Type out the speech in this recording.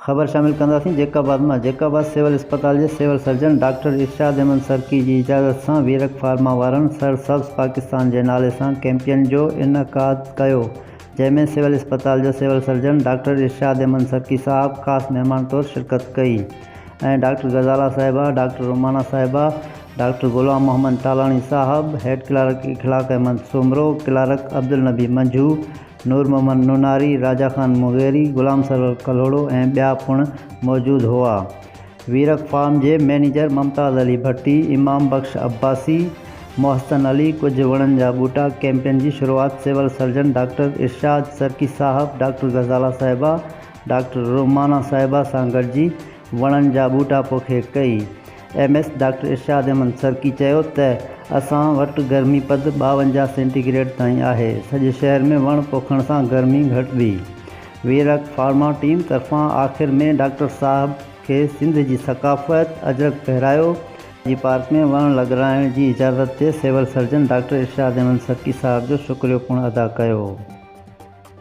خبر شامل ڪنداسين جيڪب آباد مان جيڪب آباد سول اسپتال جي civil surgeon doctor Irshad Ahmed Sarki جي اجازت سان ويرڪ فارما وارن سر سبز پاڪستان جي نالي سان ڪيمپين جو انعقاد ڪيو جنهن ۾ سول اسپتال جو civil surgeon doctor Irshad Ahmed Sarki صاحب خاص مهمان طور شرڪت ڪئي ۽ ڊاڪٽر غزالا صاحبه ڊاڪٽر رومانا صاحبه ڊاڪٽر غلام محمد ٽالاڻي صاحب هيڊ ڪلارڪ اخلاق احمد سومرو ڪلارڪ عبدالنبي منجهو نور محمد نوناري، راجا خان مغيري، غلام سرور ڪلهوڙو ۽ ٻيا پڻ موجود هئا. ويرڪ فارم جي مئنيجر ممتاز علي ڀٽي، امام بخش عباسي، محسن علي ڪجهه وڻن جا ٻوٽا ڪيمپين جي شروعات civil surgeon doctor Irshad Sarki صاحب، ڊاڪٽر غزالا صاحبه، ڊاڪٽر رومانا صاحبه سان گڏجي وڻن جا ٻوٽا پوکي ڪئي. M S doctor Irshad Ahmed Sarki چيو ته اسان وٽ گرمي پد 52 سينٽي گريڊ تائين آهي، سڄي شهر ۾ وڻ پوکڻ سان گرمي گهٽبي. ويرڪ فارما ٽيم طرفان آخر ۾ ڊاڪٽر صاحب کي سنڌ جي ثقافت اجرڪ پهرايو، جي پارڪ ۾ وڻ لڳرائڻ جي اجازت تي civil surgeon doctor Irshad Ahmed Sarki صاحب جو شڪريو پڻ ادا ڪيو.